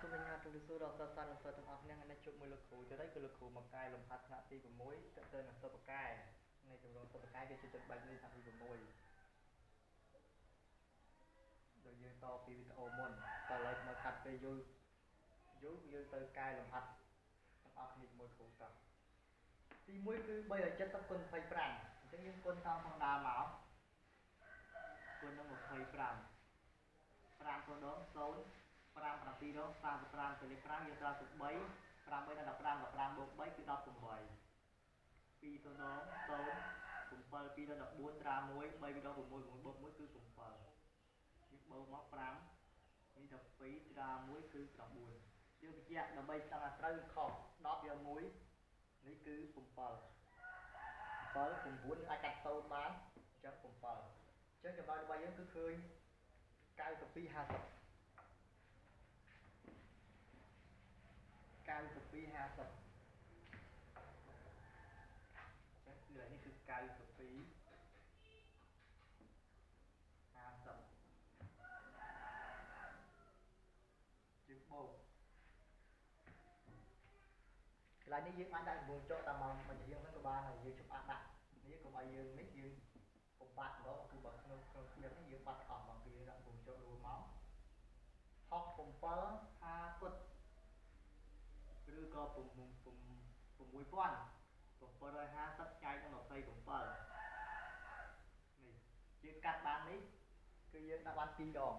សូមអញ្ញាតជម្រាបសួរដល់សិស្សានុសិស្សទាំងអស់គ្នាថ្ងៃនេះជួបមួយលោកគ្រូទៀតហើយគឺលោកគ្រូមកកែលំហាត់ថ្នាក់ទី6តទៅនឹងសិប្បកែនៃទម្រង់សិប្បកែគឺជាចិត្តបែបនេះថ្នាក់ទី6ដោយយើងតពីវីដេអូមុនតើឥឡូវមកកាត់ពេលយូរយូរយើងទៅកែលំហាត់ទាំងអស់គ្នាជាមួយគ្រូតោះទី1គឺ370គុណ25អញ្ចឹងយើងគុណតាមផងដើមមកគុណនឹង25 5គុណដង0 5 7ដង35ទៅលេខ5យើងត្រូវទៅ3 5 3ដល់15 15បូក3គឺ18 2ទៅដង0 7 2ដល់14ត្រា1 3 2ដល់6 6បូក1គឺ7យើងបូកមក5នេះ12ត្រា1គឺ9យើងបញ្ជាក់ដើម្បីចង់ឲ្យត្រូវខុស10យក1នេះគឺ7 7 9អាចកាត់0បានអញ្ចឹង7អញ្ចឹងចម្លើយរបស់យើងគឺឃើញ92.50 92.50ចឹងគឺនេះគឺ92.50យើងបូកកន្លែងនេះយើងអាចដាក់9ចុកតាមមកជាងហ្នឹងក៏បានហើយយើងជប់អាចដាក់នេះកុំឲ្យយើងនេះយើងបំបាត់ម្ដងគឺបើក្នុងក្នុងគ្នានេះយើងបាត់អស់មកគឺយើងដាក់9ចុករួមមក67 50គុតឬក៏6750ចែកនឹង27នេះយើងកាត់បាននេះគឺយើងដាក់បាន2ដង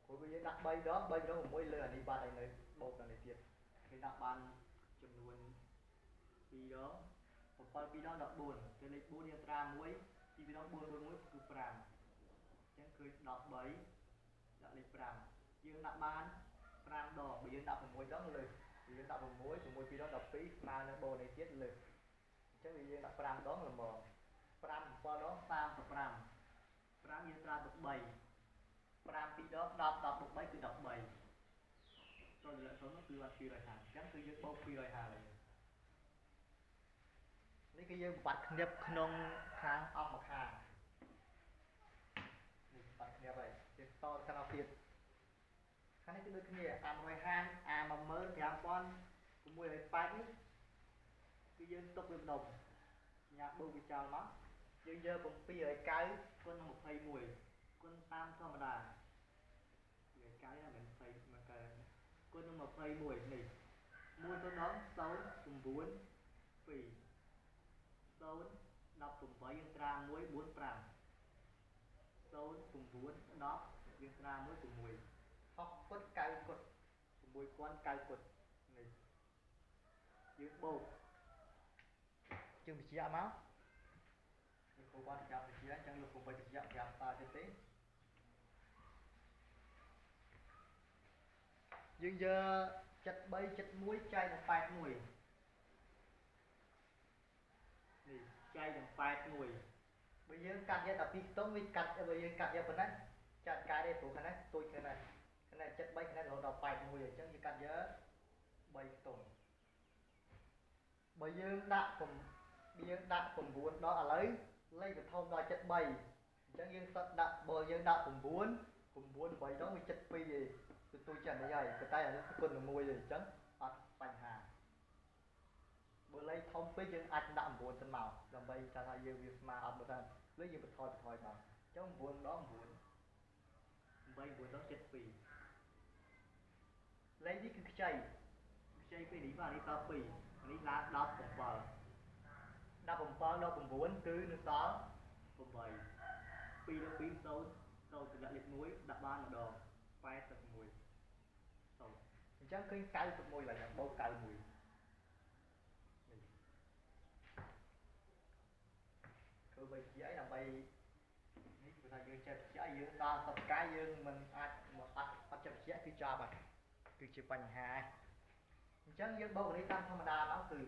ព្រោះវាយើងដាក់3ដង3ដង6លើអានេះបាត់ហើយនៅបូកដល់នេះទៀតគេដាក់បានចំនួន2ដង7 2ដង14ទៅលេខ4យើងត្រា1 2ដង4 4 1គឺ5អញ្ចឹងគឺ13ដាក់លេខ5យើងដាក់បាន5ដងបើយើងដាក់6ដងលើយើងដាក់6 6 2ដង12ស្មើនឹងបូកនេះទៀតលើអញ្ចឹងវាយើងដាក់5ដងល្មម5 7ដង35 5យើងត្រាទៅ3 5 2ដង10 10បូក3គឺ13ចូលលើ0នោះគឺបាន250អញ្ចឹងគឺយើងបូក250ហើយនេះគឺយើងបាត់គ្នាបក្នុងខាងអង្គមួយខាងនេះបាត់គ្នាបហើយយើងតទៅខាងទៀតខាងនេះគឺដូចគ្នាអា150អា15680នេះគឺយើងទុកវាម្ដុំញ៉ាបូកវាចោលមកយើងយក790គុណនឹង21គុណតាមធម្មតា790ណាមិន20មកកើគុណនឹង21នេះ1ទៅដល់0 9 2 0 18យើងត្រា1 4 5 0 9 10យើងត្រា1 6 6គុត9គុត6009គុតនេះយើងបូកយើងបញ្ជាក់មកលោកគ្រូបានចាំបញ្ជាក់អញ្ចឹងលោកគ្រូបញ្ជាក់5តាទៀតទេយើងយក73 71ចែកនឹង81នេះចែកនឹង81បើយើងកាត់យកតែ2ខ្ទង់វាកាត់បើយើងកាត់យកប៉ុណ្ណេះចាត់កាយទេព្រោះខាងនេះទូចខាងនេះខាងនេះ73ខាងនេះរហូតដល់81អញ្ចឹងយើងកាត់យក3ខ្ទង់បើយើងដាក់យើងដាក់9ដល់ឥឡូវលេខវាធំដល់73អញ្ចឹងយើងសិតដាក់បើយើងដាក់9 9 8ដងវា72ឯងគឺទូចចឹងនេះហើយប៉ុន្តែអានេះគុណនឹង1ទេអញ្ចឹងអត់បញ្ហាបើលេខធំពេកយើងអាចដាក់9សិនមកដើម្បីថាយើងវាស្មើអត់បើថាលេខយើងបន្ថយមកអញ្ចឹង9ដង9 8 9ដង72លេខនេះគឺខ្ចីខ្ចីពីនេះបាទនេះត2នេះឡើង17 17ដល់9គឺនៅសល់8 2ដល់2 0 0ទៅដាក់លេខ1ដាក់បានម្ដង81 0អញ្ចឹងឃើញ91ឡើងបូក91នេះគឺបីជាអីដើម្បីនេះគឺថាយើងចេះជាយើងដល់សប្តាហ៍យើងមិនអាចមកអត់ចេះជាគឺចប់ហើយគឺជាបញ្ហាអញ្ចឹងយើងបូកនេះតាមធម្មតាមកគឺ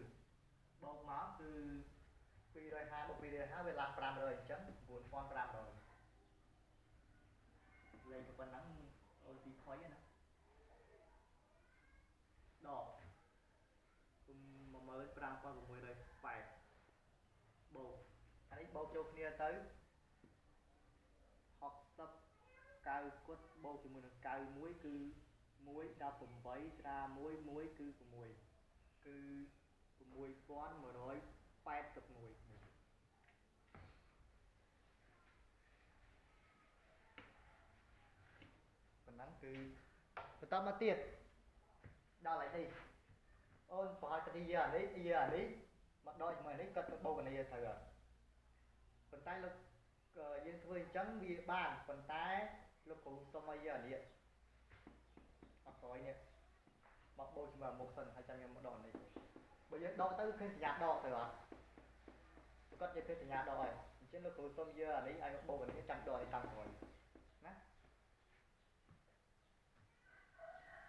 បូកមកគឺ250បូក250វាឡើង500អញ្ចឹង9500លេខប៉ុណ្ណឹងអូទីខុយណាដក15680បូកអានេះបូកចូលគ្នាទៅ69គុតបូកជាមួយនឹង91គឺ 1 18 ត្រា1 1គឺ6គឺ6181នេះប៉ុណ្ណឹងគឺបន្តមកទៀតដល់ហើយនេះអូនប្រហែលទីយកអានេះយកអានេះមកដកជាមួយនេះគាត់ទៅបូកគ្នាត្រូវអត់ប៉ុន្តែលោកយើងធ្វើអញ្ចឹងវាបានប៉ុន្តែលោកគ្រូសុំឲ្យយកអានេះអត់ក្រោយនេះមកបូកជាមួយមុខសិនហើយចាំខ្ញុំមកដកនេះបើយើងដកទៅឃើញសញ្ញាដកទៅអត់គាត់និយាយឃើញសញ្ញាដកហើយអញ្ចឹងលោកគ្រូសុំយកអានេះឲ្យមកបូកអានេះចាំដកឲ្យតាមក្រោយណា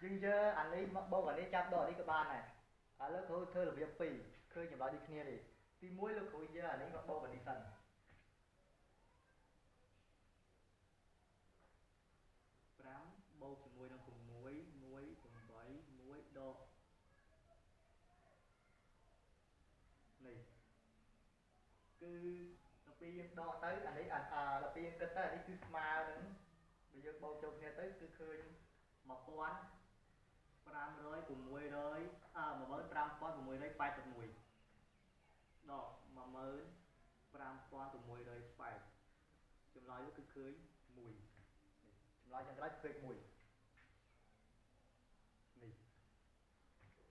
យើងយកអានេះមកបូកអានេះចាប់ដកនេះក៏បានដែរឥឡូវគ្រូធ្វើរបៀប2ឃើញចម្លើយដូចគ្នានេះទី1លោកគ្រូយកអានេះមកបូកអានេះសិន5បូកជាមួយនឹង6 1 8 1ដកនេះគឺដល់ពេលយើងដកទៅអានេះដល់ពេលយើងគិតទៅអានេះគឺស្មើនឹងបើយើងបូកចូលគ្នាទៅគឺឃើញ1500 600 15681ដក15680ចម្លើយនោះគឺឃើញ1នេះចម្លើយចុងក្រោយឃើញ1នេះ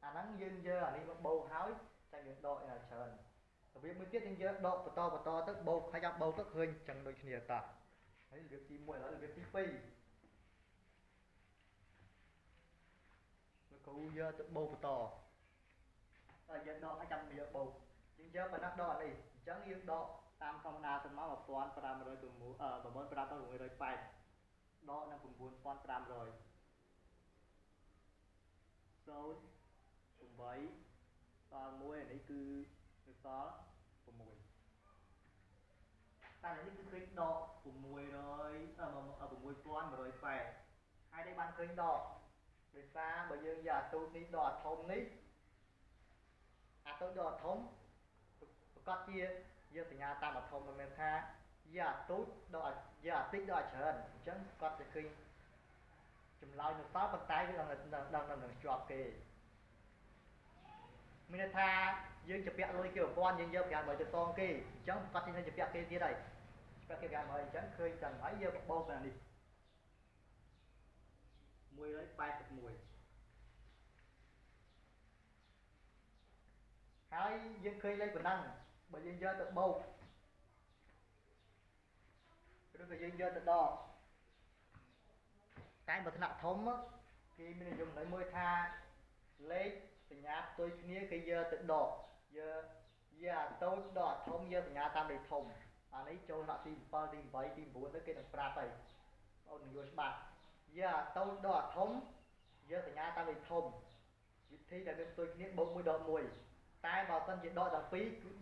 អាហ្នឹងយើងយកអានេះមកបូកហើយចាំយើងដកយ៉ាងច្រើនរបៀបមួយទៀតយើងយកដកបន្តបន្តទៅបូកហើយចាំបូកទៅឃើញចឹងដូចគ្នាតាហើយរបៀបទី1ឥឡូវរបៀបទី2លោកគ្រូយកទៅបូកបន្តតែយើងដកឲ្យចាំយកបូកយើងយកប៉ុណ្ណោះដកអានេះអញ្ចឹងយើងដកតាមធម្មតាសិនមក1506 15680ដកនឹង9500 0 8សល់1អានេះគឺនៅសល់6តែនេះគឺឃើញដក600 6180ហើយได้បានឃើញដកដោយសារបើយើងយកអាទូចនេះដកអាធំនេះអាតូចដកអាធំប្រកាសជាយកសញ្ញាតាមអាធំមិនមែនថាយកអាទូចដកយកអាតិចដកអាច្រើនអញ្ចឹងគាត់จะឃើញចម្លើយនៅសល់ប៉ុន្តែវាដល់នឹងជាប់គេមានន័យថាយើងជពាក់លុយគេ1000យើងយក500ទៅសងគេអញ្ចឹងគាត់នឹងជពាក់គេទៀតហើយជពាក់គេ500អញ្ចឹងឃើញចឹងហើយយកបូកអានេះ181ហើយយើងឃើញលេខប៉ុណ្ណឹងបើយើងយកទៅបូកឬក៏យើងយកទៅដកតែបើថ្នាក់ធំគេមាននិយមន័យមួយថាលេខសញ្ញាផ្ទុយគ្នាគេយកទៅដកយកយកអាតូចដកអាធំយកសញ្ញាតាមលេខធំអានេះចូលថ្នាក់ទី7ទី8ទី9ទៅគេនឹងប្រាប់ហើយបងនឹងយល់ច្បាស់យកអាតូចដកអាធំយកសញ្ញាតាមលេខធំវិធីដែលវាផ្ទុយគ្នាបូក1ដក1តែបើសិនជាដកទាំងពីរគឺ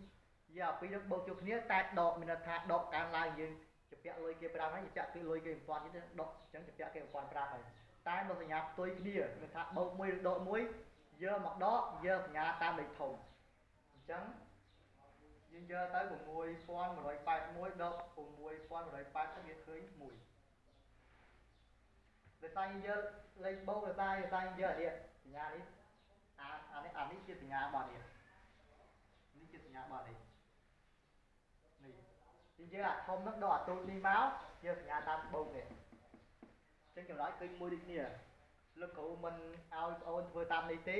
យកអាពីរនឹងបូកចូលគ្នាតែដកមានន័យថាដកកើនឡើងយើងជពាក់លុយគេ5ហើយជពាក់គេលុយគេ1000ទៀតដកអញ្ចឹងជពាក់គេ1500ហើយតែបើសញ្ញាផ្ទុយគ្នាមានថាបូក1ឬដក1យកមកដកយកសញ្ញាតាមលេខធំអញ្ចឹងយើងយកទៅ6181ដក6180ទៅវាឃើញ1ដោយសារយើងយកលេខបូកដោយសារយើងយកនេះសញ្ញានេះអានេះជាសញ្ញារបស់នេះនេះជាសញ្ញារបស់នេះនេះយើងយកអាធំហ្នឹងដកអាទូចនេះមកយកសញ្ញាតាមបូកនេះអញ្ចឹងចម្លើយឃើញមួយដូចគ្នាលោកគ្រូមិនឲ្យបងអូនធ្វើតាមនេះទេ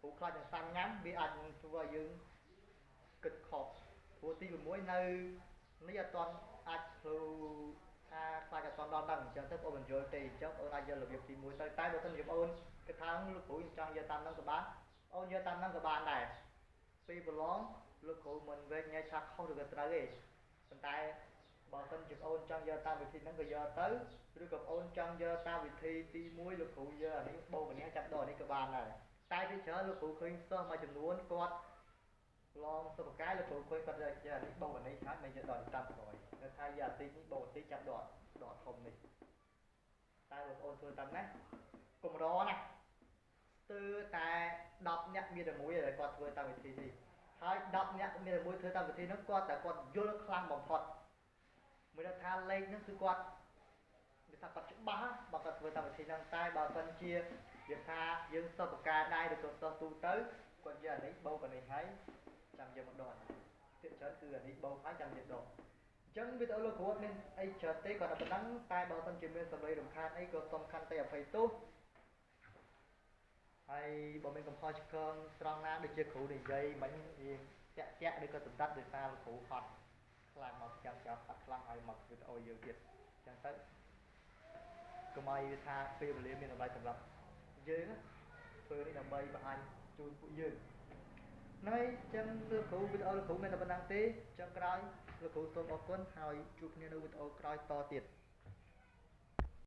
ព្រោះខ្លាចនឹងសាំញ៉ាំវាអាចនឹងធ្វើឲ្យយើងគិតខុសព្រោះទី6នៅនេះអត់ទាន់អាចធ្វើថាខ្លាចអត់ទាន់ដល់ហ្នឹងអញ្ចឹងទៅបងអូនមិនយល់ទេអញ្ចឹងបងអូនអាចយករបៀបទី1ទៅតែបើសិនជាបងអូនគិតថាលោកគ្រូចង់យកតាមហ្នឹងក៏បានអូនយកតាមហ្នឹងក៏បានដែរពេលប្រឡងលោកគ្រូមិនវែកញែកថាខុសឬក៏ត្រូវទេប៉ុន្តែបើសិនជាបងអូនចង់យកតាមវិធីហ្នឹងក៏យកទៅឬក៏បងអូនចង់យកតាមវិធីទី1លោកគ្រូយកអានេះបូកអានេះចាប់ដកអានេះក៏បានដែរតែពីច្រើនលោកគ្រូឃើញសិស្សមួយចំនួនគាត់ឡងសុខកាយលោកគ្រូឃើញគាត់យកអានេះបូកអានេះហើយមិនយកដកតាមក្រោយនៅថាយកអាតិចនេះបូកអាតិចចាប់ដកដកធំនេះតែបងប្អូនធ្វើតាមនេះកម្រណាស់ស្ទើរតែ10នាក់មានតែមួយដែលគាត់ធ្វើតាមវិធីនេះហើយ10នាក់មានតែមួយធ្វើតាមវិធីហ្នឹងគាត់តែគាត់យល់ខ្លាំងបំផុតមួយថាលេខហ្នឹងគឺគាត់ វាថាគាត់ច្បាស់បើគាត់ធ្វើតាមវិធីហ្នឹង តែបើសិនជាវាថាយើងសិស្សបកកែដែរ ឬក៏សិស្សទូទៅ គាត់យកអានេះបូកអានេះហើយចាំយកមកដកអានេះទៀត ច្រើនគឺអានេះបូកហើយចាំយកដក។ អញ្ចឹងវីដេអូលោកគ្រូអត់មានអីច្រើនទេ គាត់តែប៉ុណ្ណឹង តែបើសិនជាមានសម្ដីរំខានអី ក៏សូមខន្តីអភ័យទោស ហើយបើមានកំហុសឆ្គងត្រង់ណា ដូចជាគ្រូនិយាយមិញរៀងតាក់តាក់ ឬក៏សម្ដិត ដោយសារលោកគ្រូហត់ខ្លាំងមកចាំចាំ ហត់ខ្លាំងហើយមកវីដេអូយើងទៀត អញ្ចឹងទៅកុំឲ្យវាថាពេលវេលាមានតម្លៃសម្រាប់យើងធ្វើនេះដើម្បីបង្ហាញជូនពួកយើងហ្នឹងហើយ។ ចឹងលោកគ្រូ វីដេអូលោកគ្រូមានតែប៉ុណ្ណឹងទេ។ ចឹងក្រោយលោកគ្រូសូមអរគុណ ហើយជួបគ្នានៅវីដេអូក្រោយតទៀត។